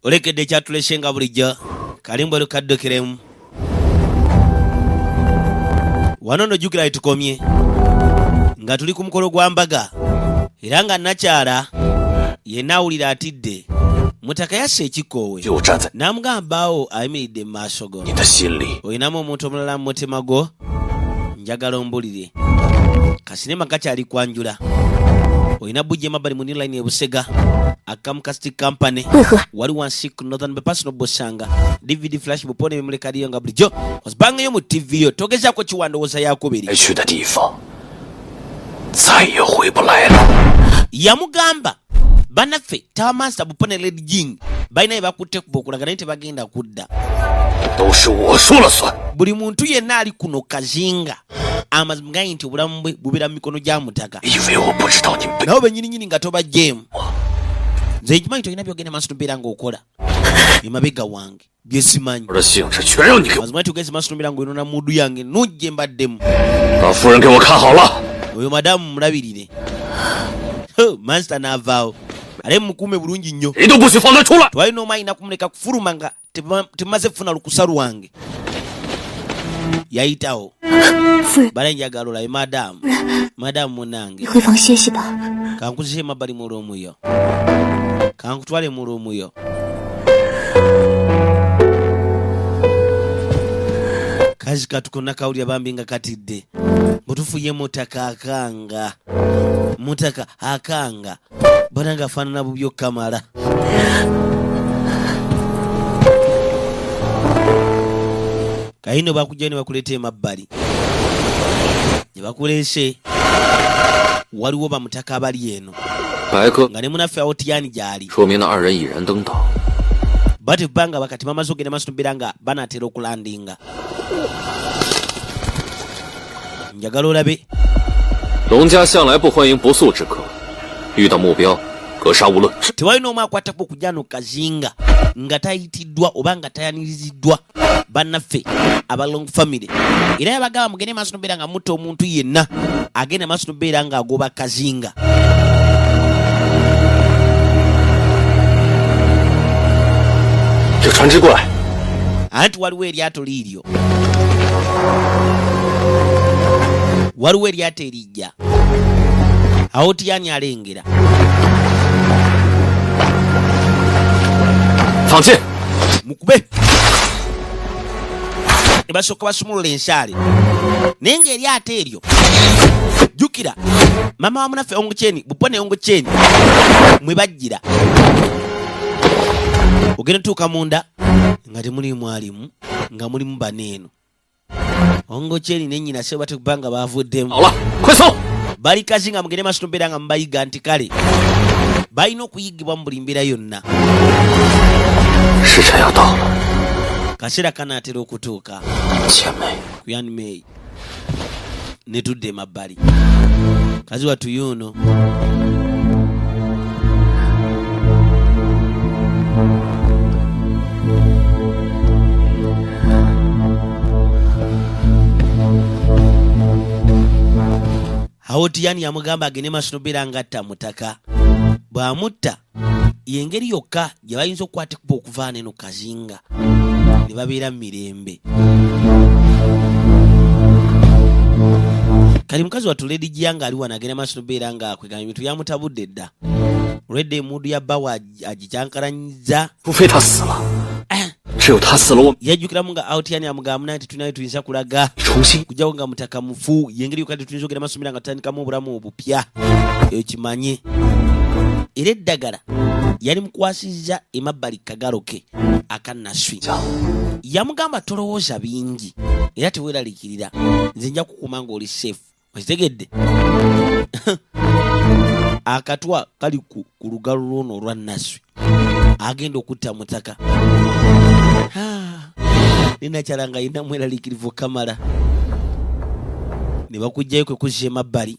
Olekedde ekyatulese nga bulijjo kalimbwe lukaddukiremu wano no jjukira wetukomye nga tuli ku mukolo gwa mbaga era nga nakyala yenna awulira atidde. Mutaka yassa ekikoowe n'amugamba awo ayimiridde mu maaso go, olinamu omuntu omulala mu mutima gwo, njagala ombulire. Kasinema kakyali kwanjula, olina bujja emabbali mu New Line e Busega Akamcast Company, wali wansi ku Northern Bypass n'obosanga DVD flash bupone bimulekaliyo nga bulijjo ozibangayo mu TV yo togezaako kiwa ndowooza yakubiri. Yamugamba banaffe Tawamaster Bupone Lady Jing balina bye bakutte kuba okulaga naye tebagenda kudda. Buli muntu yenna ali kuno kazinga amazima gayi nti obulamu bwe bubeera mu mikono gya mutaka nabo benyininyini nga tobajjeemu. Nze nkimanyi tolina byogenda maaso nobeera ng'okola emabega wange byesimanyi. Mazima tugeze maaso nobeera ng'oyonona mudu yange nujje mbaddemu. Oyo madamu mulabirire. Mansita n'avaawo ale mukuume bulungi nnyo. Twalina omu alina kumuleka kufuluma nga temaze kufuna lukusa lwange. Yayitawo bale njagala olabe madamu madamu munange kankuzihe emabbali mu ruumu yo, kankutwale mu ruumu yo. Kazi katukonna kawulira bambi nga katidde butufu ye mutaka akanga mutaka akanga bona nga afaanana bubi okukamala. Kayino bakujjayo ne bakuleeta emabbali ne bakuleese waliwo bamutaka abali eno nga ne munaffe awo tiyani gyali bati bbanga bakati bamaze okugenda maaso nobeera nga banaatera okulandinga. Njagala olabe tewali n'omu akwatako okujja no kazinga nga tayitiddwa oba nga tayaniriziddwa bannaffe aba Long Family. Era yabagamba mugende maaso nobeera nga mutta omuntu yenna agenda maaso nobeera nga agoba kazinga. Anti waliwo eryato liiryo, waliwo eryato erijja awo tiyani alengera. Mukube ne basooka basumulula ensaale naye ng'eryato eryo jjukira mama wa munaffe Ongukyeni Bupone Ongukyeni mwe bajjira ogenda tuuka munda nga temulimu alimu nga mulimu baneeno Ongokyeni ne nnyina sebo batekuba nga bavuddemu bali kazi nga mugende maaso nobeera nga mubayiga nti kale balina okuyigibwa mu buli mbeera yonna. Kaseera kanaatera okutuuka Kuyanmei ne tudda emabbali kazi wattu yuuno. Awo Tiyani yamugamba agende maaso nobeera ngatta mutaka bw'amutta yengeri yokka gye bayinza okukwata ekkubo okuvaana eno kazinga ne babeera mu mirembe. Kali mukazi wattu Lady Jianga ali wano agenda maaso nobeera nga akwegamba ebintu byamutabudde dda olwedda emuudu ya bbawe agikyankalanyiza. Yajjukiramu nga Autiyani amugamba munange tetulinayo tuyinza kulaga kujjako nga mutaka mufu yengeri yokka tetuyinza okugenda masomero nga tutandikamu obulamu obupya ekimanye. Era eddagala yali mukwasizza emabbali kagalo ke akanaswi. Yamugamba tolowooza bingi era teweeraliikirira nze nja kukuuma ng'oli safe. Okitegedde? Akatwa kali ku lugalo lwono olwa Naswi agenda okutta mutaka. Nenakyala nga yina mweraliikirivu kamala ne bakugjayo kwe kuzza emabbali.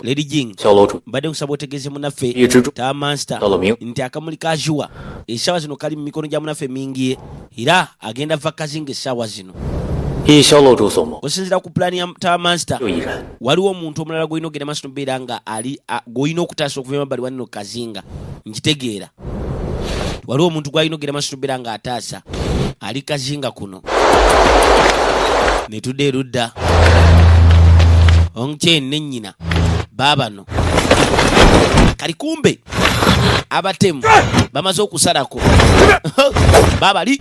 Lady Jing, mbadde nkusaba otegeeze munaffe Tamansta nti akamuli ka Juwa essaawa zino kali mu mikono gya munaffe Mingie era agenda va kazinga essaawa zino. Osinzira ku pulaani ya Tamansta, waliwo omuntu omulala gw'olina okugenda maaso nobeera nga ali gw'olina okutaasa okuva emabbali wanino kazinga. Nkitegeera. Waliwo omuntu gw'alina ogenda maaso n'obeera ng'ataasa ali kazinga kuno. Ne tudda erudda, Ongchen ne nnyina baabano kali kumbe abatemu bamaze okusalako babali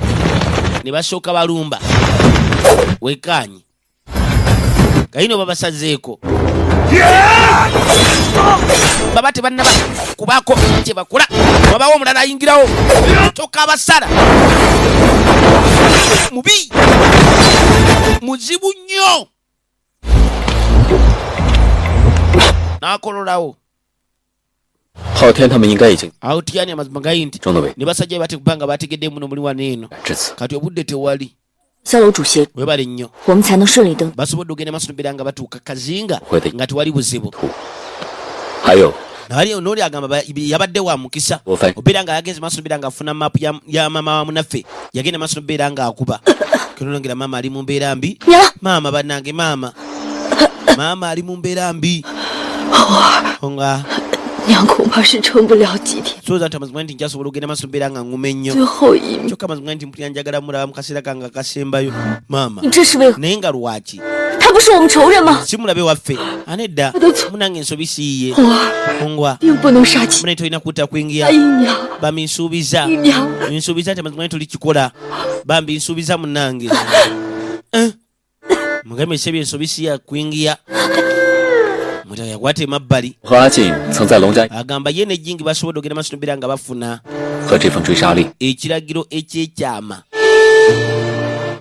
ne basooka balumba wekaanyi kayino babasazeeko baba tebannaba kubaako kye bakola, wabawo omulala ayingirawo kyokka abasala mubi muzibu nnyo n'akololawo. 昊天他们应该已经 Awo tyani amazima gali nti 中的尾 ne basajja be batekubanga bategedde muno muli wano eno. 至此， Kati obudde tewali. 三楼主席， Webale nnyo. 我们才能顺利登。 Basobodde ogenda maaso nobeera nga batuuka kazinga Wede. Nga tewali buzibu. 还有 Nali nooli agamba yabadde wa mukisa Ofa- obeera nga yagenze maaso nobeera nga afuna maapu ya maama wa munaffe, yagenda maaso nobeera nga akuba kenolongera maama ali mu mbeera mbi. 娘， Maama bannange, maama, maama ali mu mbeera mbi nga 娘恐怕是撑不了几天， sooza nti amazima nti nkyasobola okugenda maaso nobeera nga nguma ennyo. 最后一命。 Kyokka amazima nti mpulira njagala mulaba mu kaseera kange akasembayo maama. 你这是为何？ Naye nga lwaki? 他不是我们仇人吗？ Si mulabe waffe anedda munange, ensobi siyiye. 红儿 Ngwa 定不能杀亲 munaye tolina kutta kwingiya. 大姨娘， Bambi nsuubiza. 姨娘， Nsuubiza nti amazima tuli kikola, bambi nsuubiza munange. Eh, mugambe sebye ensobi siya kwingiya mutaka yakwata emabbali. 我和阿进曾在龙家 Agamba ye nejingi basobodde ogenda maaso nobeera nga bafuna 和这份追杀令 ekiragiro ekyekyama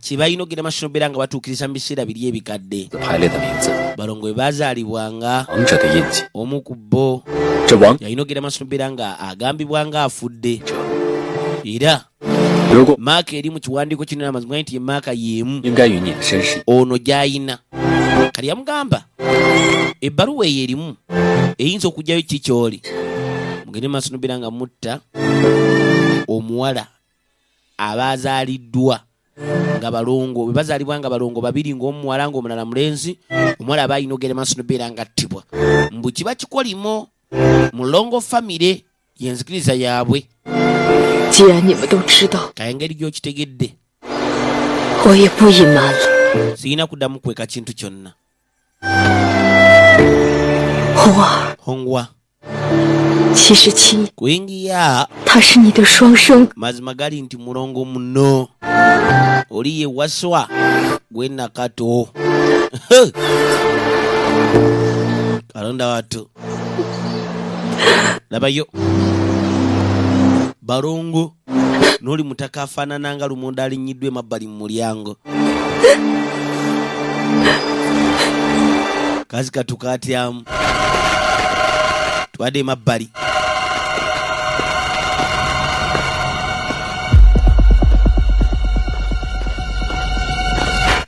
kye balina okugenda maaso nobeera nga batuukiriza mu biseera biri ebikadde. 排列的名字， Balongo bwe bazaalibwanga 王者的印记。 omu ku bo 这王 yalina okugenda maaso nobeera nga agambibwa nga afudde 者， era 如果 maaka eri mu kiwandiiko kino amazima nti ye maaka y'emu 应该与你的身世 ono gy'ayina. Kati yamugamba ebbaluwa eyo erimu eyinza okugyayo ki ky'oli mugende maaso nobeera nga mutta omuwala abazaaliddwa nga balongo bwe bazaalibwa nga balongo babiri ng'omuwala ng'omulala mulenzi, omuwala aba alina ogenda maaso nobeera nga attibwa mbu kiba kikolimo mulongo famire yenzikiriza yaabwe. 既然你们都知道， Kaye engeri gy'okitegedde, 我也不隐瞒了。 sirina kuddamu kweka kintu kyonna. 红儿， Hongwa, 其实亲， kuyingiya 他是你的双生 mazima gali nti mulongo muno oli ye waswa gwe nakato kalonda wattu labayo balongo n'oli mutaka afaanana nga lumonde alinnyiddwa emabbali mu mulyango kazi katuka atyamu twadde emabbali.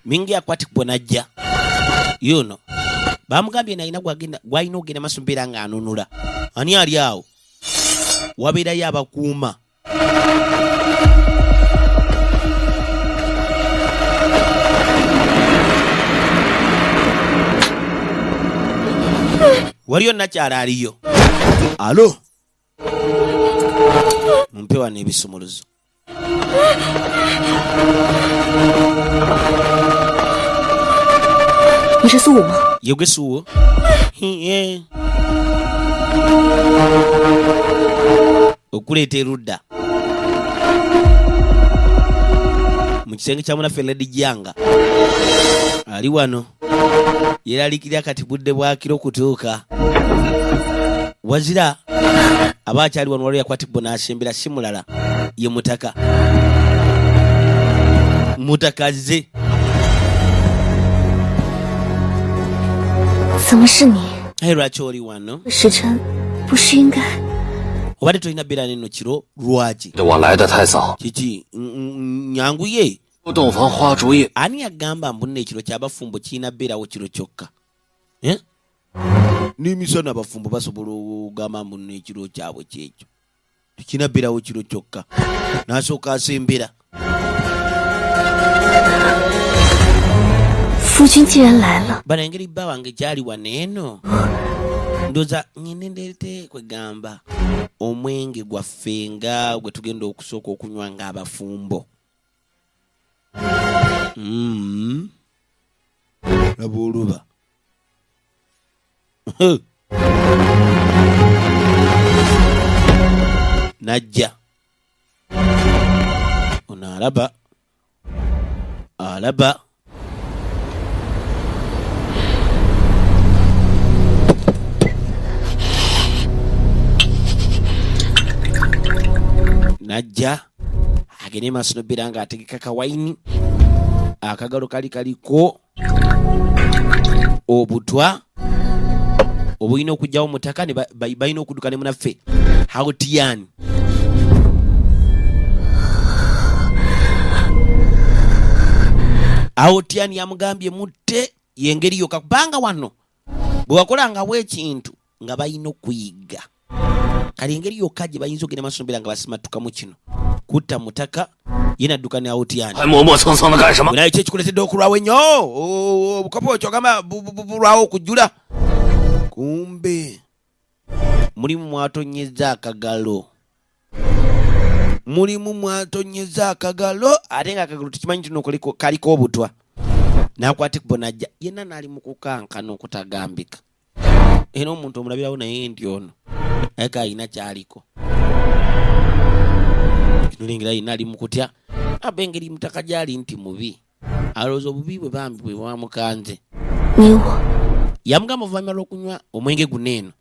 Mingi akwatibwa najja yono bamugambye nalina gwalina okugenda maaso mbeera ng'anunula ani ali awo wabeerayo abakuuma. Waliyo nakyala aliyo alo mumpe wano ebisumuluzo. 你是苏武吗？ Yegwe suwo okuleeta erudda mu kisenge kya munaffe Lady Janga ali wano yeraliikirira kati budde bwakiro kutuuka wazira aba akyali wano waliwo yakwatibwa n'asembera si mulala ye mutaka mutaka azze. 怎么是你？ Aye lwaki oli wano? 时辰不是应该？ Obadde tolina beera neno kiro lwaki? 我来的太早， Kiki nyanguye. 洞房花烛夜， Ani yagamba mbu nno ekiro kyabafumbo kirina beerawo kiro kyokka? Eh? N'emisana abafumbo basobola okugamba mbu nno ekiro kyabwe kyekyo tekirina beerawo kiro kyokka. N'asooka asembera. 夫君既然来了， Bana engeri bba wange gyali wano eno Ndoza ngende ndeete kwegamba omwenge gwaffe nga gwe tugenda okusooka okunywa ng'abafumbo. Laba oluba. Najja ono alaba alaba najja agende maaso nobeera nga ategeka kawayini akagalo kali kaliko obutwa obulina okugyawo mutaka ne balina okudduka ne munaffe Hautian. Hautian yamugambye mutte yengeri yokka kubanga wano bwe wakolangawo ekintu nga balina okuyiga. Kale engeri yokka gye bayinza okugenda maaso nobeera nga basimatukamu kino kutta mutaka ye nadduka ne Hautian. Naye ki ekikuleetedde okulwawo ennyo? Obukopo kyogamba bulwawo okujjula. Kumbe mulimu mwatonyeza akagalo, mulimu mwatonyeza akagalo, ate nga akagalo tukimanyi nti nno kaliko obutwa. N'akwata ekkubo n'ajja yenna n'ali mu kukankana okutagambika. Era omuntu omulabirawo naye nti ono naye k'alina ky'aliko. Kinulengera yenna ali mu kutya, aba engeri mutaka gy'ali nti mubi, alowooza obubi bwe bambi bwe bwamukanze. Yamugamba oluvannyuma lw'okunywa omwenge guno eno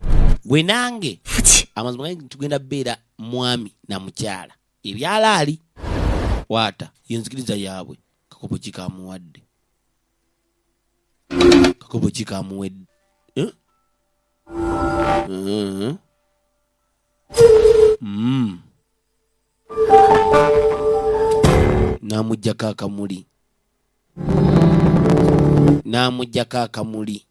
gwe nange amazima gange tugenda beera mwami na mukyala ebyalaali kwata yenzikiriza yaabwe. Kakopo ki kamuwadde? Kakopo ki kamuwedde? N'amuggyako akamuli, n'amuggyako akamuli.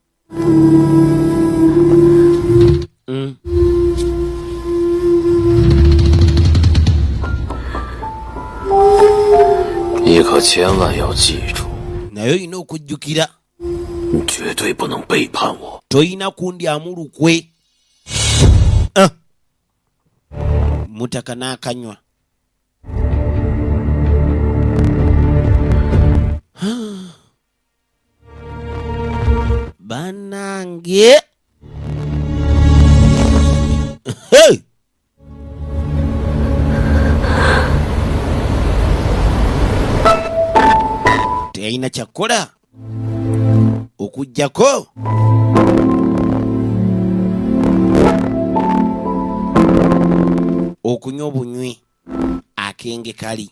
Naye olina okujjukira toyina kundyamu lukwe. Mutaka n'akanywa. Bannange. Hey! Teyalina kyakukola okuggyako okunywa obunywi akenge kali.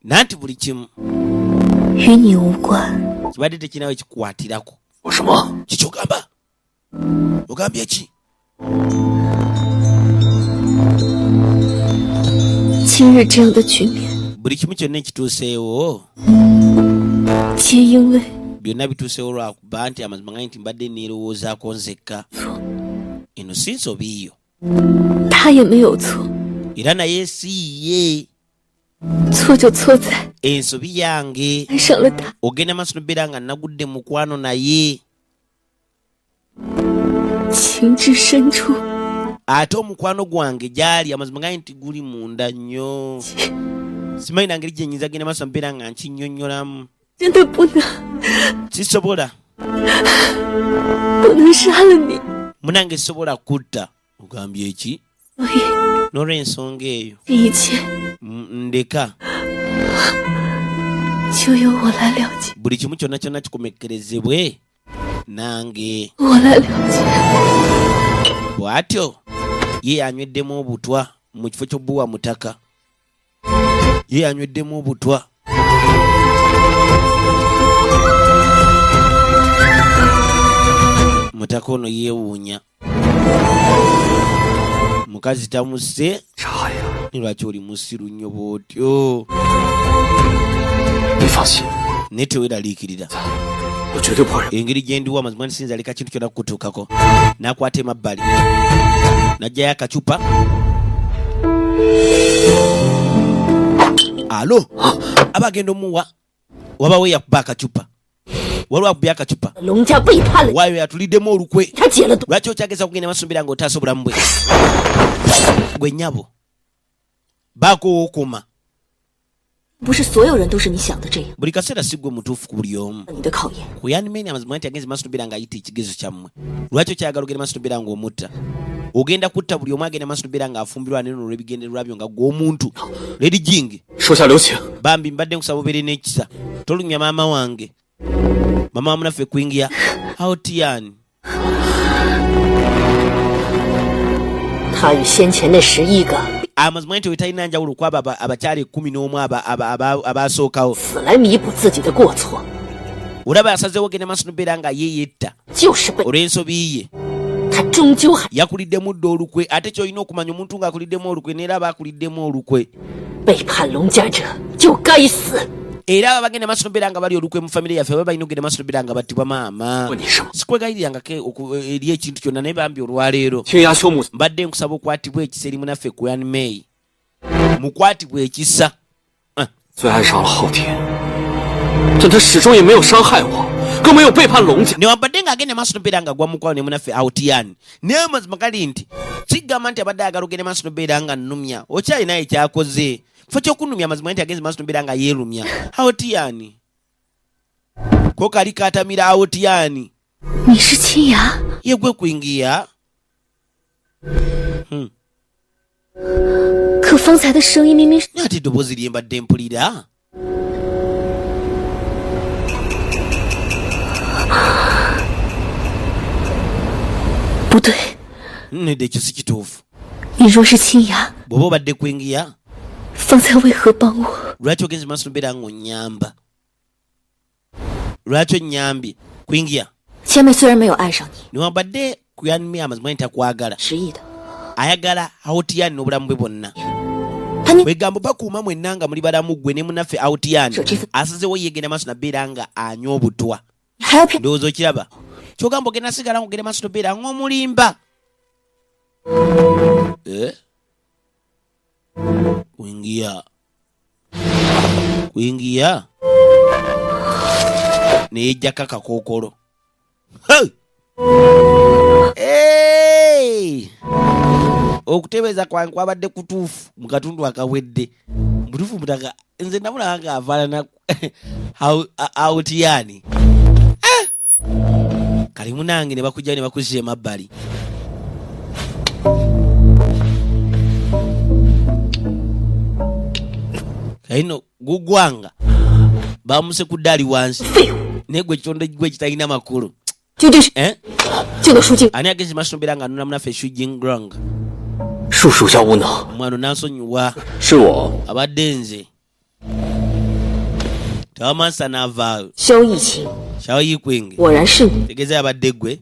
Nanti buli kimu kibadde tekinawe kikukwatirako. Kiki ogamba? Ogambye ki? Buli kimu kyonna ekituuseewo byonna bituuseewo lwakuba nti amazima gange nti mbadde neerowoozaako nzekka. Eno si nsobi yo. Era naye si ye. Ensobi yange. Ogenda maaso nobeera nga nagudde mukwano naye. Ate omukwano gwange gyali amazima gange nti guli munda nnyo. Simanyi na ngeri gye nnyinza genda maaso mbeera nga nkinnyonnyolamu. Sisobola. Munange sisobola kutta. Ogambye ki? N'olw'ensonga eyo ndeka. Buli kimu kyonna kyonna kikomekkerezebwe nange. Bw'atyo ye yanyweddemu obutwa mu kifo ky'obuwa mutaka. Ye yanyweddemu obutwa. Mutaka ono yeewuunya. Mukazi tamusse. Lwaki oli musiru nnyo bw'otyo? Naye teweeraliikirira. Engeri gye ndiwo amazima nti siyinza leka kintu kyonna kukutuukako. N'akwata emabbali n'aggyayo akacupa. Alo, aba agenda omuwa. Wabawo yakuba akacupa, waliwo akubye akacupa. 龙家背叛了 Waayo yatuliddemu olukwe. 他，解了毒。 Lwaki okyageza kugenda masumbira nga otaasa obulamu bwe? Gwe nnyabo, baako wookoma. 不是所有人都是你想的这样。 Buli kaseera si gwe mutuufu ku buli omu. 你的考验， Kuyanimeni amazima nti agenze maaso nobeera nga ayita ekigezo kyammwe. Lwaki okyayagala ogenda maaso nobeera nga omutta? Ogenda kutta buli omu agenda maaso nobeera nga afumbirwa neno olw'ebigendererwa byo nga gwe omuntu Lady Jing. 手下留情。 Bambi, mbadde nkusaba obeere n'ekisa, tolumya maama wange, mama wamunaffe kuyingira Haotian. 他与先前那11个 Amazima nti wetalina njawulo kwabo abakyala 11 abasookawo. 死来弥补自己的过错， Olaba asazeewo ogenda maaso nobeera nga ye yetta 就是被 olw'ensobi ye. 他终究还 Yakuliddemu dda olukwe, ate kyolina okumanya omuntu ng'akuliddemu olukwe neera aba akuliddemu olukwe. 背叛龙家者就该死。 Era aba bagenda maaso nobeera nga bali olukwe mu famire yaffe baba balina okugenda maaso nobeera nga battibwa. Maama, 问你什么？ sikwegayirirangako eri ekintu kyonna, naye bambi olwaleero 青崖修木 mbadde nkusaba okwatibwa ekisa eri munaffe Kuyan May, mukwatibwa ekisa. 虽爱上了昊天，但他始终也没有伤害我，更没有背叛龙家。 Newabadde ng'agenda maaso nobeera nga gwa mukwano ne munaffe Autian, naye amazima gali nti sigamba nti abadde ayagala ogenda maaso nobeera nga nnumya. Okyalinaye kyakoze kifo ky'okunnumya, amazima nti agenze maaso nobeera nga yeerumya Autian ko kali katamira Autian. 你是青崖， Ye gwe kuingia. 可方才的声音明明是 Naye ate eddoboozi lye mbadde mpulira. 不对。 Nedda, ekyo si kituufu. 你若是青崖， Bw'oba obadde kuingia, 方才为何帮我？ lwaki ogenze maaso nobeera ng'onnyamba? Lwaki onnyambye kuingia? 千妹虽然没有爱上你， Newabadde kuyanmi amazima nti takwagala, 执意的， ayagala Autiyani n'obulamu bwe bwonna. 他宁 Bwegambo bakuuma mwenna nga muli balamu, ggwe ne munaffe Autiyani. Asazewo yegenda maaso nabeera nga anywa obutwa. 还要骗 Ndowooza okiraba kyogamba ogenda sigala ng'ogenda maaso nobeera ng'omulimba. Eh? Kuingia, kuingia neyejjako akakookolo. Hey! Hey! Okutebeeza kwange kwabadde kutuufu mu katundu akawedde mutuufu. Mutaka nze namulaba nga afaanana Autiyani kali munange, ne bakujja ne bakuzza emabbali. Kalino gugwanga bamusekudde ali wansi. 废物， Naye gwe kitonde gwe kitalina makulu. 究竟是 Eh? 救了舒静， Ani agezi maaso nobeera nga anona munaffe Shujingrong? 恕属下无能， Omwana nansonyiwa. 是我 Abadde nze tewamansa n'avaayo. 萧逸晴， Shawo Yikwenge, 果然是你。 tegeeza yabadde ggwe.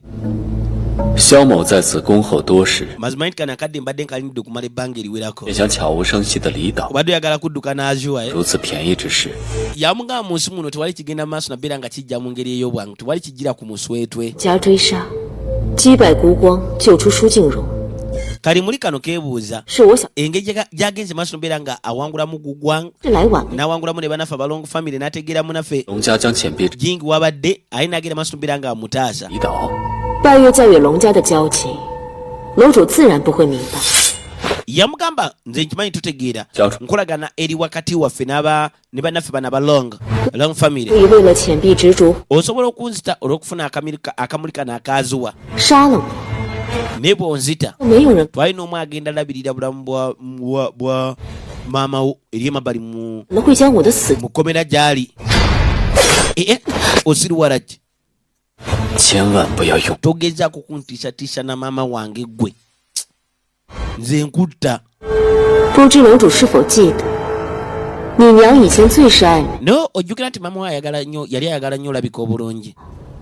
萧某在此恭候多时， Mazima nti kano akadde mbadde nkalinidde okumala ebbanga eriwerako. 也想悄无声息的离岛， Obadde oyagala kudduka n'azuwa, eh? 如此便宜之事， Yamugamba mu nsi muno tewali kigenda mu maaso nabeera nga kijja mu ngeri ey'obwangu, tewali kijjira ku muswetwe. 家追杀，击败孤光，救出舒静荣， Kali muli kano keebuuza 是我想 engeri gy'agenze maaso nobeera nga awangulamu gugwang 是来晚了。 n'awangulamu ne banaffe abalongo famire n'ategeera munaffe 龙家将遣兵 Jingi wabadde aye n'agenda maaso nobeera nga amutaasa. 离岛， 拜月教与龙家的交情，楼主自然不会明白。 Yamugamba nze nkimanyi tutegeera Kyatu. nkolagana eri wakati waffe ne bannaffe bano abalong long family. 可以为了遣币执烛 Osobola okunzita olw'okufuna akamuli kano akaazuwa, 杀了我， naye bw'onzita, 没有人 twalina omu agenda alabirira bulamu bwa maama wo eri emabbali mu 可能会将我的死 mu kkomera gy'ali. Eh, eh, osiriwala ki? 千万不要用 Togezaako kuntiisatiisa na maama wange ggwe, nze nkutta. 不知楼主是否记得，你娘以前最是爱美， Naye ojjukira nti maama we ayagala nnyo, yali ayagala nnyo olabika obulungi,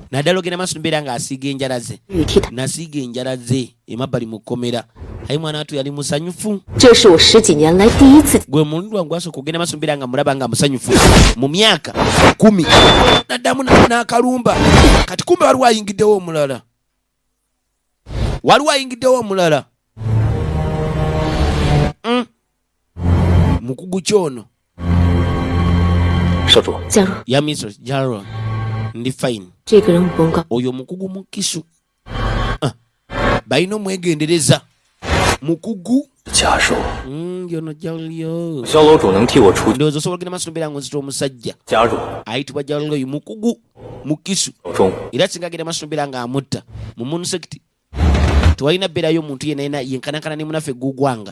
naddala ogenda maaso nobeera ng'asiiga enjala ze. 雨替她。 Nasiiga enjala ze emabbali mu kkomera, aye mwana watu yali musanyufu. 这是我十几年来第一次 Gwe mulundi wange gwasooka ogenda maaso nobeera nga mulaba nga musanyufu mu myaka 10. Naddamu n'akalumba. Kati kumbe waliwo ayingiddewo omulala, waliwo ayingiddewo omulala. Mukugu kyono. 少少主， 假如 Ya mistress Jaro, ndi fine. 这个人武功高， Oyo mukugu mu kisu. Ah, balina omwegendereza mukugu. 家属， Yono Jalio. 萧楼主能替我出 Ndowooza osobola ogenda maaso nobeera ng'onzita omusajja 家主 ayitibwa Jalio mukugu mu kisu. 手中 Era singa agenda maaso nobeera ng'amutta mu munusekiti tewalina bbeerayo omuntu yenna yenna yenkanankana ne munaffe Gugwanga.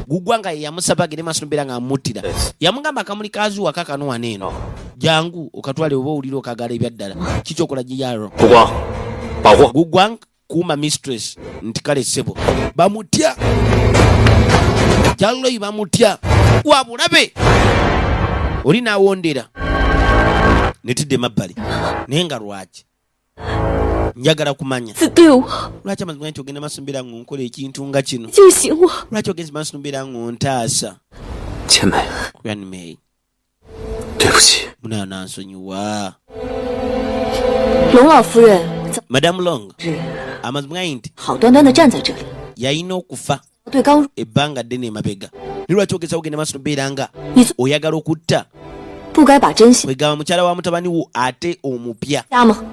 Gugwanga ye yamusaba agende maaso nobeera ng'amuttira. Yamugamba akamuli kazuwa kakano wano eno, jangu okatwale oba owulira okagala ebyaddala kikyokola giyaro. 不光保护 Gugwang kuuma mistress nti kale ssebo bamutya Jaloyi bamutya wabulabe oli n'awondera netidde emabbali naye nga lwaki njagala kumanya 自对我 lwaki amazima nti ogenda maaso mbeera ng'onkola ekintu nga kino 救醒我， lwaki ogenze maaso mbeera ng'ontaasa 千梅， Yanmei 对不起， munayo nansonyiwa. 龙老夫人早 Madamu Long 日 amazima nti 好端端的站在这里， yalina okufa 对刚入 ebbanga ddene emabega ne lwaki ogezaako ogenda maaso nobeera nga 你做 oyagala okutta 不该把真相 kwegamba mukyala wa mutabani wo ate omupya 加吗？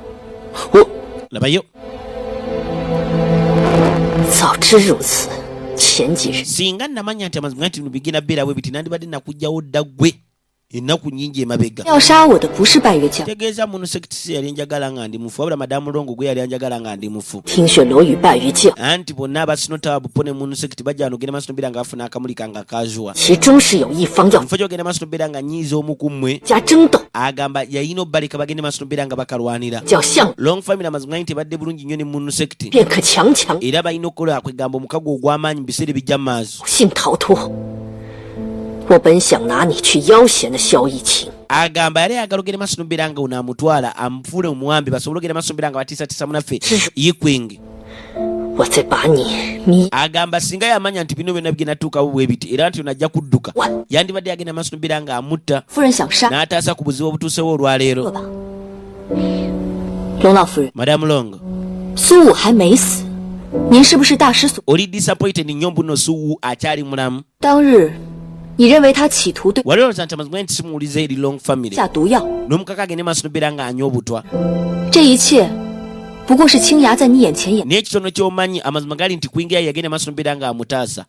我 labayo. 早知如此，前几日 Singa namanya nti amazima nti bino bigenda bbeera bwe biti nandibadde nakugjawo dda ggwe ennaku nnyingi emabega. 要杀我的不是拜月教， Tegeeza muno sekitisi yali njagala nga ndi mufu wabula madamu Longo gwe yali anjagala nga ndi mufu. 听雪楼与拜月教， Anti bonna abasinotawa bupone muno sekiti bajja wano ogenda maaso nobeera nga bafuna akamuli kange akazuwa. 其中是有一方要 Mufo kyogenda maaso nobeera nga nnyiiza omu ku mmwe 加争斗， agamba yalina obbaleka bagende maaso nobeera nga bakalwanira. 叫项 Long family amazima nti ebadde bulungi nnyo ne muno sekiti 便可强强 era balina okukola kwegamba omukago ogw'amaanyi mu biseera ebijja mu maaso. 性逃脱。我本想拿你去要挟那萧逸晴， Agamba yali ayagala ogenda maaso nobeera nga ono amutwala amufuule omuwambe basobole ogenda maaso nobeera nga batiisatiisa munaffe Yikwenge. 我再把你迷 Agamba singa yamanya nti bino byonna bigenda tuukawo bwe biti era nti ono ajja kudduka yandibadde yagenda maaso nobeera nga amutta 夫人想杀 n'ataasa ku buzibu obutuusewo olwaleero. 吧。龙老夫人， Madamu Longo 苏武还没死，您是不是大失所？ oli disappointed nnyo mbuno Suwu akyali mulamu. 当日，你认为他企图对 Wali olowooza nti amazima nti simuwuliza eri Long family 下毒药， n'omukaka agende maaso nobeera nga anywa obutwa. 这一切不过是青崖在你眼前演。 Naye ekitono ky'omanyi amazima gali nti kuyingira yagenda maaso nobeera nga amutaasa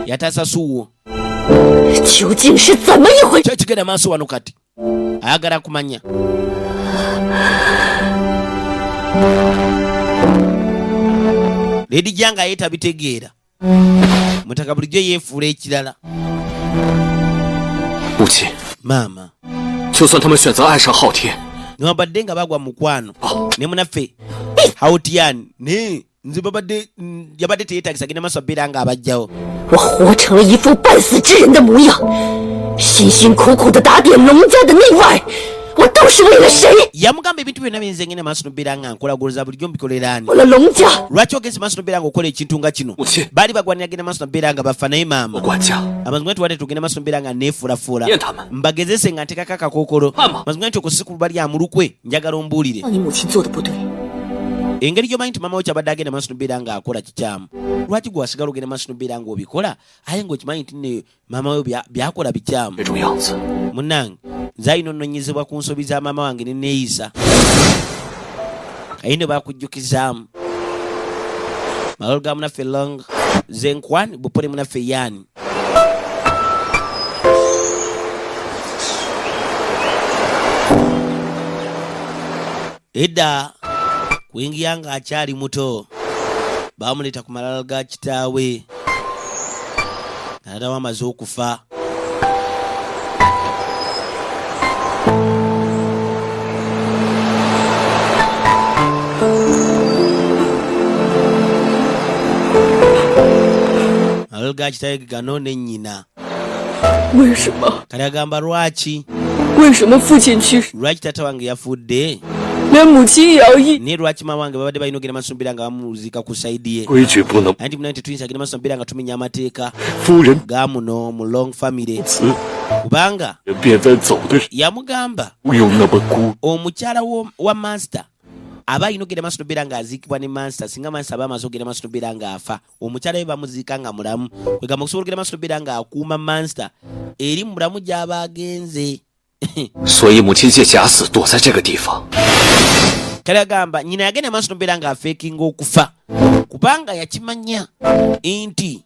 yataasa Suwu. 究竟是怎么一回事？ Kyo kigenda maaso wano kati ayagala kumanya. Lady Janga ye tabitegeera mutaka bulijjo yeefuula ekirala. 母亲， Maama 就算他们选择爱上昊天， newabadde nga bagwa mukwano ne munaffe Hautian naye nze babadde yabadde teyeetagisa genda maaso abeera nga abajjawo. 我活成了一副半死之人的模样，辛辛苦苦的打点龙家的内外，我都是为了谁？ Yamugamba ebintu byonna byenze ngenda maaso nobeera nga nkolagoloza bulijjo mbikolera ani? 为了龙家， Lwaki ogenze maaso nobeera nga okola ekintu nga kino? 母亲 Baali bagwanira genda maaso nobeera nga bafa naye maama 我管家 amazima nti wadde tugenda maaso nobeera nga neefuulafuula 念他们 mbagezese nga ntekako akakookolo. Mama. Mazima nti okwo si kubalya mulukwe njagala ombuulire 你母亲做的不对， engeri gy'omanyi nti maama wo kyabadde agenda maaso nobeera ng'akola kikyamu lwaki gwe wasigala ogenda maaso nobeera ng'obikola aye ng'okimanyi nti ne maama we byakola bikyamu. 这种样子， Munnange nze alina onnonyezebwa ku nsobi za maama wange ne neeyisa aye ne bakujjukizaamu malolo ga munaffe Long Zenkwan bupole munaffe yaani. Edda kuyingira ng'akyali muto baamuleeta ku malala ga kitaawe taata we amaze okufa. Malala ga kitaawe gano ne nnyina. 为什么？ Kati agamba lwaki 为什么父亲去世， lwaki taata wange yafudde 连母亲也要一 naye lwaki maama wange babadde balina ogenda maaso mbeera nga bamuziika ku saidi ye? 规矩不能 Anti munaye tetuyinza genda maaso mbeera nga tumenya amateeka 夫人 ga muno mu Long family 子 kubanga 便在走的时 yamugamba 候有那么孤 omukyala wa master aba alina ogenda maaso nobeera ng'aziikibwa ne master singa master aba amaze ogenda maaso nobeera ng'afa omukyala we bamuziika nga mulamu kwegamba okusobola ogenda maaso nobeera ng'akuuma master eri mulamu gy'aba agenze. 所以母亲借假死躲在这个地方。 Kale agamba nyina yagenda maaso nobeera nga afeekinga okufa kubanga yakimanya nti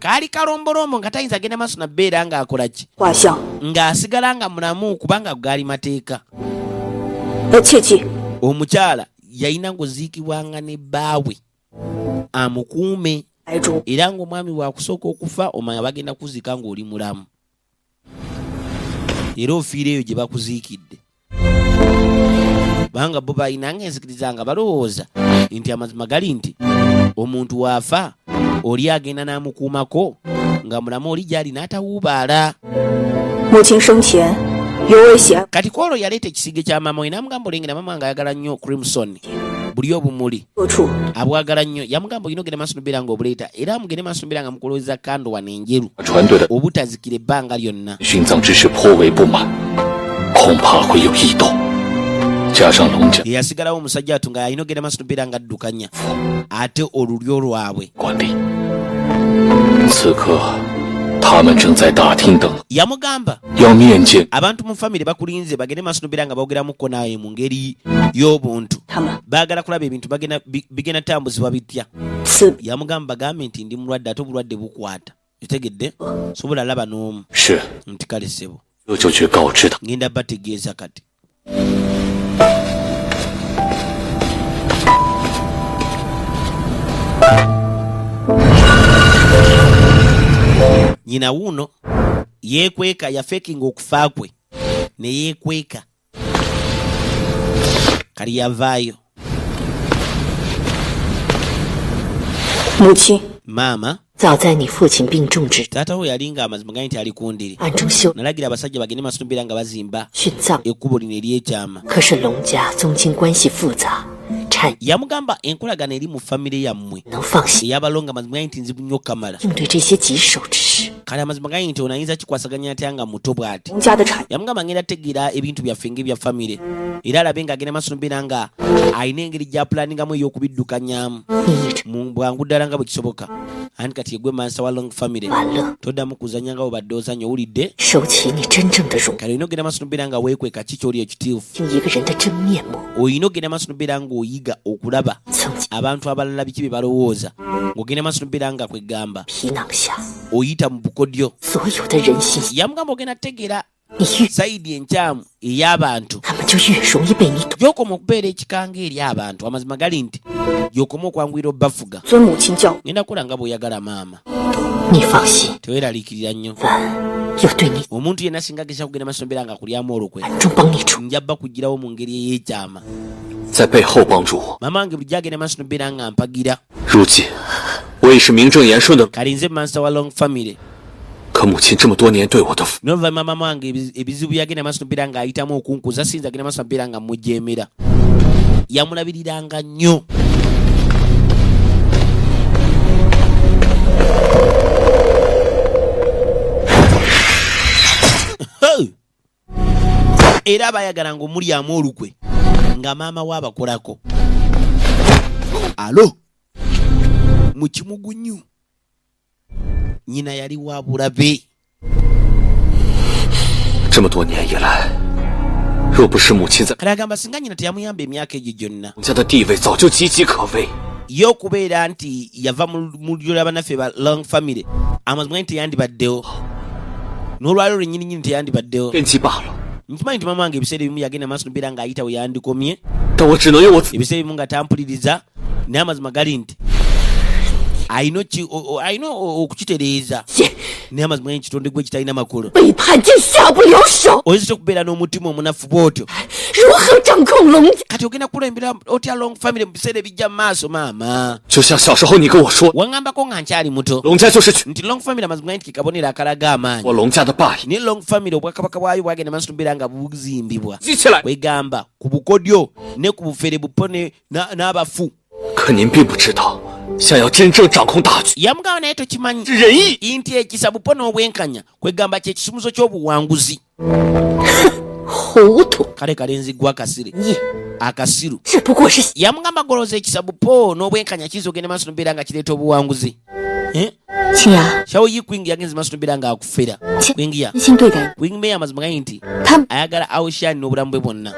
kaali kalombolombo nga tayinza agenda maaso nabeera ng'akola ki, 画像， ng'asigala nga mulamu kubanga gaali mateeka. 切记 Omukyala yalina ng'oziikibwanga ne bbaawe amukuume. 白珠 Era ng'omwami bwakusooka okufa omanya bagenda kuziika ng'oli mulamu era ofiira eyo gye bakuziikidde, kubanga bo balinanga enzikiriza nga balowooza nti amazima gali nti omuntu waafa oli agenda n'amukuumako nga mulamu oli gyali n'atawuubaala. 母亲生前尤为喜爱 Kati kwolwo yaleeta ekisiige kya maama we n'amugamba olengera maama wange ayagala nnyo crimson buli obumuli 各处， abwagala nnyo. Yamugamba olina ogenda maaso nobeera ng'obuleeta era mugende maaso nobeera nga mukoloweza kando wano enjeru 船队的 obutazikira ebbanga lyonna. 殉葬之事颇为不满，恐怕会有异动。加上龙家 Eyasigalawo omusajja atu nga alina ogenda maaso nobeera nga addukanya ate olulyo lwabwe. 管理，此刻他们正在大厅等， Yamugamba 要面见 abantu mu famire bakulinze bagende maaso nobeera nga boogeramuko naawe mu ngeri y'obuntu. 他们 Baagala kulaba ebintu bigenda tambuzibwa bitya. 此 Yamugamba bagambe nti ndi mulwadde ate obulwadde bukwata otegedde sobola laba n'omu. 是， Nti kale ssebo, 这就去告知他。 ngenda bategeeza kati. Nyina wuuno yeekweka yafeekinga okufa kwe ne yeekweka kali yavaayo. 母亲 Maama, 早在你父亲病重之 taata we yali nga amazima gali nti ali ku ndiri, 暗中修 nalagira abasajja bagende maaso nobeera nga bazimba 殉葬， ekkubo lino ery'ekyama. 可是龙家宗亲关系复杂，产 Yamugamba enkolagana eri mu famire yammwe 能放心 ey'abalonga amazima gali nti nzibu nnyo kamala. 应对这些棘手之事。 Kale amazima gali nti ono ayinza kikwasaganya atya nga muto bw'ati? 龙家的产 Yamugamba ngenda tegeera ebintu byaffe ng'ebya famire era alabe ng'agenda maaso nobeera nga alina engeri gy'apulaningamu ey'okubiddukanyamu 你一直 mu bwangu ddala nga bwe kisoboka. Anti kati yegwe mansa wa long family, 完了， toddamu kuzannya nga bwobadde ozannya owulidde. 收起你真正的容， Kale olina ogenda maaso nobeera nga weekweka ki kyoli ekitiifu. 听一个人的真面目。 Olina ogenda maaso nobeera ng'oyiga okulaba 曾经 abantu abalala biki bye balowooza ng'ogenda maaso nobeera nga kwegamba 皮囊下 oyita mu bukodyo. 所有的人心， Yamugamba ogenda tegeera 你越 sayidi enkyamu ey'abantu 他们就越容易被你懂。 gy'okoma okubeera ekikanga eri abantu amazima gali nti gy'okoma okwanguyira obbafuga. 遵母亲教， Ngenda kukola nga bw'oyagala maama. 你放心， Teweeraliikirira nnyo. 凡有对你 Omuntu yenna singa ageza kugenda maaso nobeera nga kulyamu olukwe, 暗中帮你出， nja bba kugirawo mu ngeri ey'ekyama. 在背后帮助我。 Maama wange bulijjo agenda maaso nobeera nga mpagira. 如今我已是名正言顺的， Kale nze mansa wa long family. 可母亲这么多年对我的付 N'oluvannyuma maama wange ebizibu byagenda maaso nobeera ng'ayitamu okunkuza sinza agenda maaso nobeera nga mujeemera yamulabiriranga nnyo. Hey! Era abayagalanga omulyamu olukwe nga maama we abakolako alo mu kimugunyu nyina yali wa bulabe. 这么多年以来，若不是母亲在， Kale agamba singa nyina teyamuyamba emyaka egyo gyonna, 龙家的地位早就岌岌可危。 ye okubeera nti yava mu lulyo lw'abannaffe ba long family amazima nti teyandibaddewo n'olwaliro lwennyininyini teyandibaddewo. 根基罢了。 Nkimanyi nti maama wange ebiseera ebimu yagenda maaso nobeera ng'ayita we yandikomye, 但我只能用我自 ebiseera ebimu nga tampuliriza, naye amazima gali nti alina alina okukitereeza, 姐 naye amazima gali nti kitonde gwe kitalina makulu. 背叛竟下不了手， Oyinza okubeera n'omutima omunafu bw'otyo? 如何掌控龙家？ Kati ogenda kulembera otya long family mu biseera ebijja mu maaso maama? 就像小时候你跟我说， Waŋŋambako nga nkyali muto 龙家就是去 nti long family amazima gali nti ke kabonero akalaga amaanyi, 我龙家的霸业。 naye long family obwakabaka bwayo bwagenda maaso nobeera nga buzimbibwa 记起来。 kwegamba ku bukodyo ne ku bufere bupone n'abafu. 可您并不知道，想要真正掌控大局， Yamugamba naye tokimanyi 是仁义。 nti ekisa bupo n'obwenkanya kwegamba kye kisumuzo ky'obuwanguzi. 糊涂 Kale kalenzi gwa akasire 义， akasiru. 只不过是 Yamugamba golooza ekisa bupo n'obwenkanya kiyinza ogenda maaso nobeera nga kireeta obuwanguzi. Eh? 青芽， Shawo Yi Queen yagenze maaso nobeera nga akufera. Kwingiya 真心对待你， Queen May amazima gali nti 他们 ayagala Aoshani n'obulamu bwe bwonna.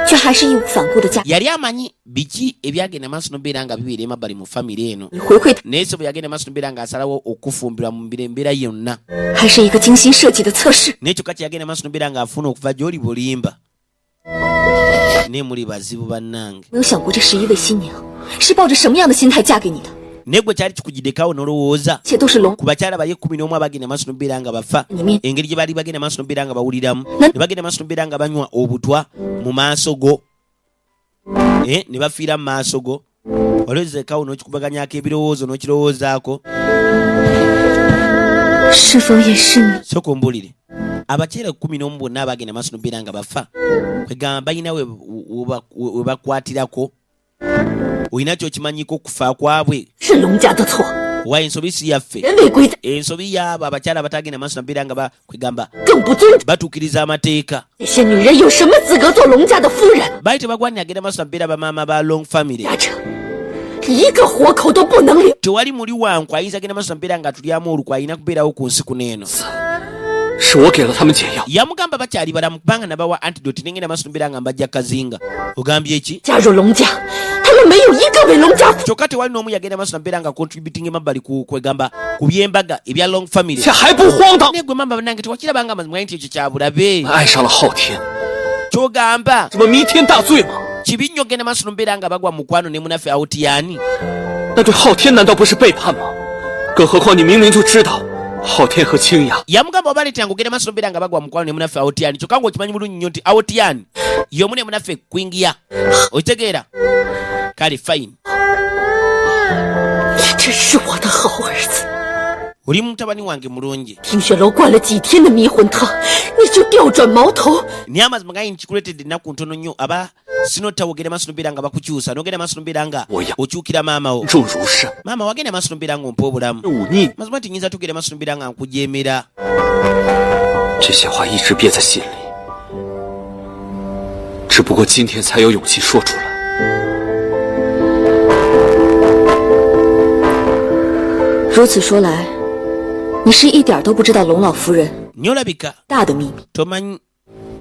却还是义无反顾的嫁 Yali amanyi biki ebyagenda maaso nobeera nga bibeera emabbali mu famire eno. 你，回馈他 Naye so bwe yagenda maaso nobeera ng'asalawo okufumbirwa mu mbeera yonna. 还是一个精心设计的测试。 Naye kyokka kye yagenda maaso nobeera ng'afuna okuva gy'oli bulimba. Naye muli bazibu bannange. 没有想过这11位新娘是抱着什么样的心态嫁给你的， Naye gwe kyali kikugiddekawo n'olowooza 且都是龙 ku bakyala bali 11 abagenda maaso nobeera nga bafa, 里面 engeri gye baali bagenda maaso nobeera nga bawuliramu, ne bagenda maaso nobeera nga banywa obutwa mu maaso go, ne bafiira mu maaso go. Waliwezekawo n'okikubaganyako ebirowoozo n'okirowoozaako. 是否也是你？ Sooka ombulire, abakyala 11 bonna abagenda maaso nobeera nga bafa, kwegamba balina we bakwatirako, olina kyokimanyiko okufa kwabwe? 是龙家的错， Wa ensobi si yaffe, 人为规则 ensobi y'abo abakyala abatagenda maaso nobeera nga kwegamba 更不尊重 batuukiriza amateeka. 那些女人，有什么资格做龙家的夫人？ Baali tebagwanira agenda maaso nabeera bamaama ba Long family. 家成一个活口都不能留。 Tewali muli wanku ayinza agenda maaso nabeera nga tulyamu olukwe alina kubeerawo ku nsi kuno eno. 是我给了他们解药， Yamugamba bakyali balamu kubanga nabawa antidote nengenda maaso nobeera nga mbajja kazinga. Ogambye ki? 加入龙家，他们没有一个为龙家服。 Kyokka tewali n'omu yagenda maaso nabeera nga contributing emabbali ku kwegamba ku byembaga ebya Long family. 这还不荒唐？ Naye gwe mama bannange tewakirabanga amazima nti ekyo kya bulabe. 爱上了昊天， Kyogamba 什么弥天大罪吗？ kibi nnyo ogenda maaso nobeera nga bagwa mukwano ne munaffe Aotiyani. 那对昊天难道不是背叛吗？更何况你明明就知道，昊天和清雅 Yamugamba obaleetanga ogenda maaso nobeera nga bagwa mukwano ne munaffe Aotiyani, kyokka ng'okimanyi bulungi nnyo nti Aotiyani y'omu ne munaffe Kwingiya. Okitegeera? Kale fine. 你真是我的好儿子。 Oli mutabani wange mulungi. 听雪楼灌了几天的迷魂汤，你就调转矛头， Naye amazima gali nkikuleetedde ennaku ntono nnyo aba sinottawo ogenda maaso nobeera nga bakukyusa n'ogenda maaso nobeera nga Oya. okyukira maama wo. 重如山， Maama wagenda maaso nobeera nga ompa obulamu. 忤逆 Mazima nti nnyinza tugenda maaso nobeera nga nkujeemera. 这些话一直憋在心里，只不过今天才有勇气说出来。 如此说来，你是一点都不知道龙老夫人 Naye olabika 大的秘密， tomanyi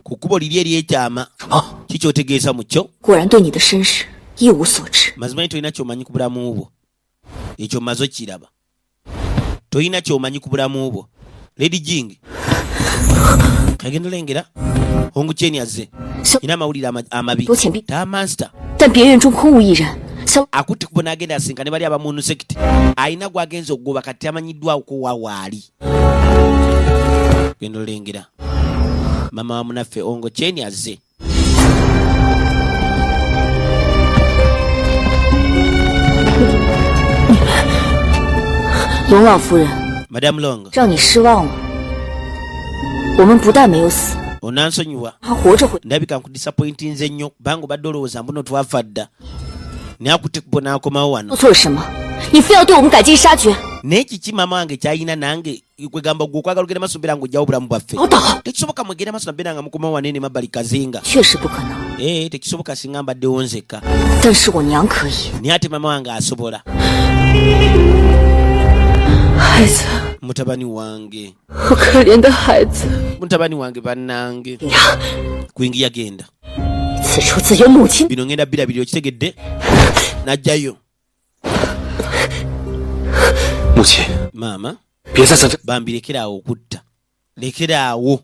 ku kkubo liri ery'ekyama. 什么？ Kikyotegeeza mu kyo? 果然对你的身世一无所知。 Mazima nti tolina kyomanyi ku bulamu bwo. Ekyo mmaze okiraba. Tolina kyomanyi ku bulamu bwo. Lady Jing kagenda olengera Hongu Chen azze ina amawulire amabi. 多钱币， Ta master 但别院中空无一人。小 akutte kubo n'agenda asinkane bali abamu sect alina gwagenza okugoba kati amanyiddwako wa waali. Genda olengera mama wa munaffe Ongo Chen azze. 龙老夫人 Madam Long 让你失望了，我们不但没有死， onansonyiwa 还活着回。 ndabika nkudisappointinze nnyo kubanga obadde olowooza mbuno twafa dda naye akutte kubo n'akomawo wano. 做错了什么？你非要对我们赶尽杀绝？ Naye kiki maama wange kyalina nange kwegamba gwe okwagala ogenda maaso mbeera ng'ojjawo obulamu bwaffe? 老岛 Tekisoboka mwegenda maaso nabeera nga mukomawo wano ene mabbali kazinga. 确实不可能， Ee, tekisoboka singa mbaddewo nzekka, 但是我娘可以。 naye ate maama wange asobola. 孩子， Mutabani wange, 我可怜的孩子， mutabani wange bannange. 娘， Kwingiya genda. 此处自有母亲。 Bino ngenda birabiri okitegedde? Najjayo. 母亲， Maama 别再在这， bambi lekeraawo okutta, lekeraawo.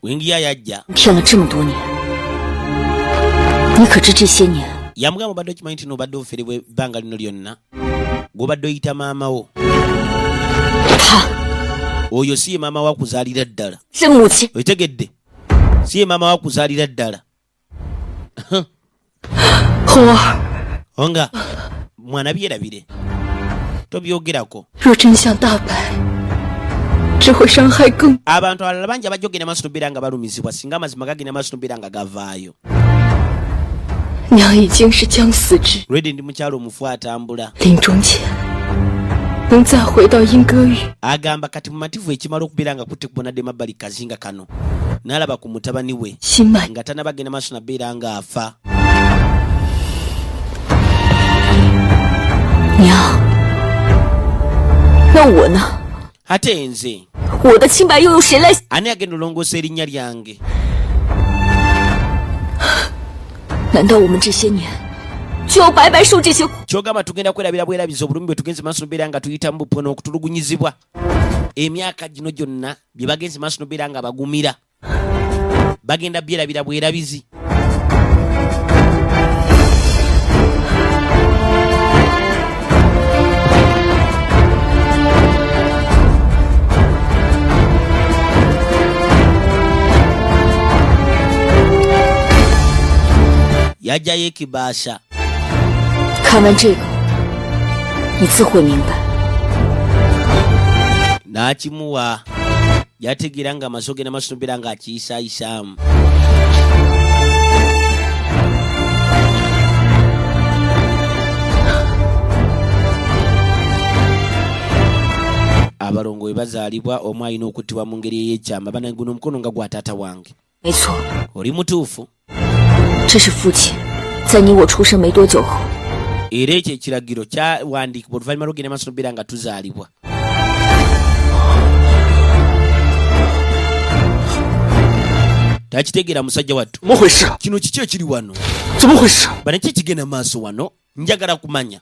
Wingiya yajja. 骗了这么多年，你可知这些年 Yamugamba obadde okimanyi nti nobadde oferebwa ebbanga lino lyonna gw'obadde oyita maama wo, 他 oyo si ye maama wakuzaalira ddala. 是母亲？ Okitegedde? Si ye maama wakuzaalira ddala. 红儿， Onga mwana byerabire, tobyogerako. 若真相大白，只会伤害更 Abantu abalala bangi abajja ogenda maaso nobeera nga balumizibwa singa amazima gagenda maaso nobeera nga gavaayo. 娘已经是将死之， Redi ndi mukyalo omufu atambula. 临终前能再回到莺歌屿， Agamba kati mumativu ekimala okubeera nga kutte kubonadde mabbali kazinga kano N'alaba ku mutabani we nga tanabagenda maaso nabeera ng'afa. Ate nze ani agenda olongoosa erinnya lyange? Kyogamba tugenda kwerabira bwerabiza obulumi bwe tugenze maaso nobeera nga tuyita mu bupono okutulugunyizibwa emyaka gino gyonna bye bagenze maaso nobeera nga bagumira bagenda byerabira bwerabizi. Yajjayo ekibaasa. N'akimuwa yategeera nga amaso ge n'amasumbira ng'akiyisaayisaamu. Abalongo bwe bazaalibwa omu alina okuttibwa mu ngeri ey'ekyama. Bana guno omukono nga gwa taata wange. Oli mutuufu. Era ekyo ekiragiro kyawandiikibwa oluvannyuma lw'okugenda maaso n'okubeera nga tuzaalibwa. Takitegeera musajja wattu. Kino kiki ekiri wano? Bana ki ekigenda maaso wano? Njagala kumanya.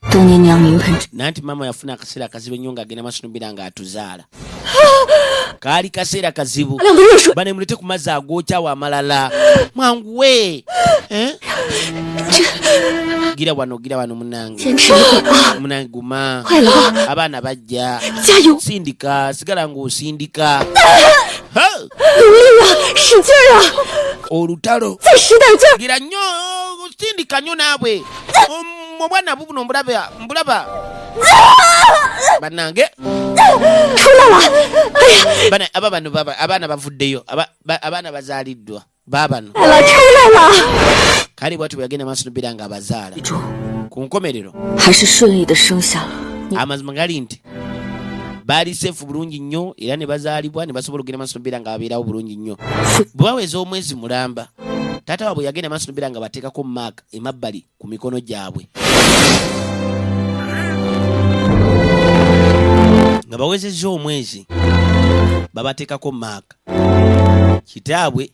Nanti maama yafuna akaseera akazibu ennyo ng'agenda maaso n'okubeera ng'atuzaala. Kaali kaseera kazibu. Bane mulete ku mazzi agookyawo amalala. Mwanguwe. Eh? Gira wano munange. Munange guma. Abaana bajja. Sindika, sigala ng'osindika. Olutalo. Gira nnyo, sindika nnyo naabwe. Omwana bubuno mbulaba. Bannange. Bana aba bano baba abaana bavuddeyo abaana bazaaliddwa baabano. Kale bw'atyo bwe yagenda maaso n'okubeera ng'abazaala. Ku nkomerero amazima gali nti baali seefu bulungi nnyo era ne bazaalibwa ne basobola okugenda maaso n'okubeera nga babeerawo bulungi nnyo. Bwe baweza omwezi mulamba, taata waabwe yagenda maaso n'okubeera nga bateekako maaka emabbali ku mikono gyabwe. Nga bawezezza omwezi babateekako maaka. Kitaabwe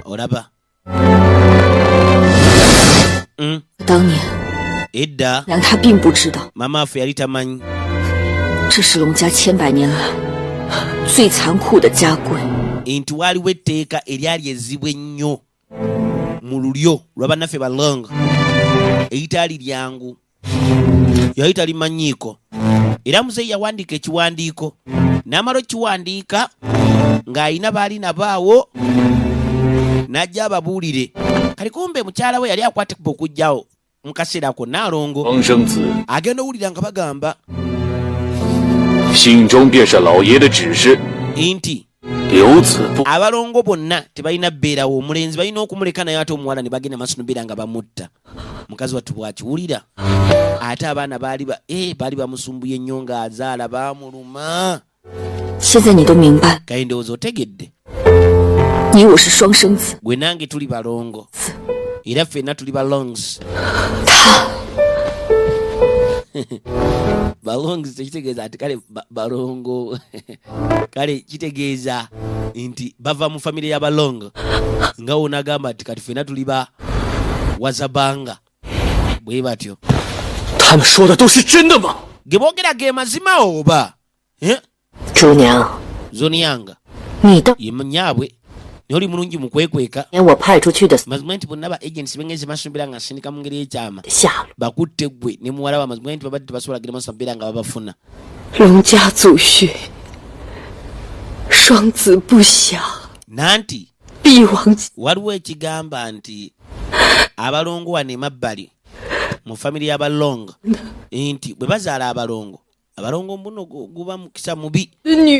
olaba. Edda mama affe yali tamanyi. Nti waaliwo etteeka eryali ezzibu ennyo mu lulyo lwa bannaffe ba Long eritaali lyangu. Yali talimanyiiko. Era muzeeyi yawandiika ekiwandiiko n'amala okukiwandiika ng'alina baali nabaawo n'ajja ababuulire. Kale kumbe mukyala we yali akwatibwa okujjawo mu kaseera ako Naalongo agenda owulira nga bagamba nti abalongo bonna tebalina bbeerawo, omulenzi balina okumuleka naye ate omuwala ne bagenda maaso n'obeera nga bamutta. Mukazi wattu bw'akiwulira ate abaana baali bamusumbuye nnyo ng'azaala baamuluma. Kale ndowooza otegedde. Gwe nange tuli balongo era ffenna tuli balongs. Balongs tekitegeeza nti kale balongo. Kale kitegeeza nti bava mu famire ya balongo nga wonagamba nti kati ffenna tuli ba wazabanga bwe batyo. Ge boogera ge mazima oba? Zonianga ye nyaabwe naye oli mulungi mu kwekweka. Mazima nti bonna ba agents bengezi basumbira nga nsindika mu ngeri y'ekyama bakutte ggwe ne muwala wa mazima nti babadde tebasobola genda maaso mbeera nga babafuna. Nanti waliwo ekigamba nti abalongo wano emabbali mu famire y'abalongo nti bwe bazaala abalongo abalongo mbuno guba mukisa mubi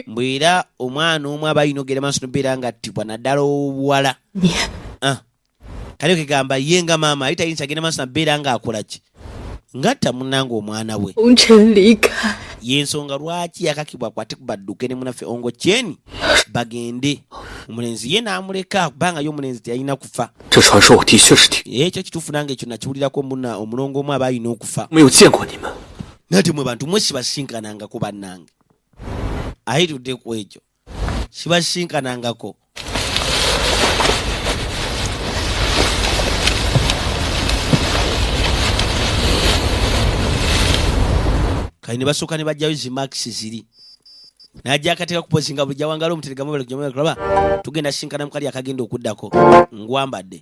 mbwe era omwana omu aba alina okugenda maaso n'okubeera ng'attibwa naddala ow'obuwala. Kale kegamba ye nga maama ali tayinza agenda maaso nabeera ng'akola ki ng'atta munnange omwana we. Yensonga lwaki yakakibwa akwate ku badduke ne munaffe Ongo Kyeni bagende, omulenzi ye n'amuleka kubanga ye omulenzi teyalina kufa. 这传说我的确是听， Ekyo kituufu, nange ekyo nakiwulirako muna omulongo omu aba alina okufa. 没有见过你们。 Naye temwe bantu mwe sibasinkanangako bannange, aye tudde ku ekyo sibasinkanangako. Kale ne basooka ne bajjayo zi masks ziri, najja akateeka kupozinga buli jawangala omuteregamulaba tugenda sinkana mukali akagenda okuddako ngwambadde.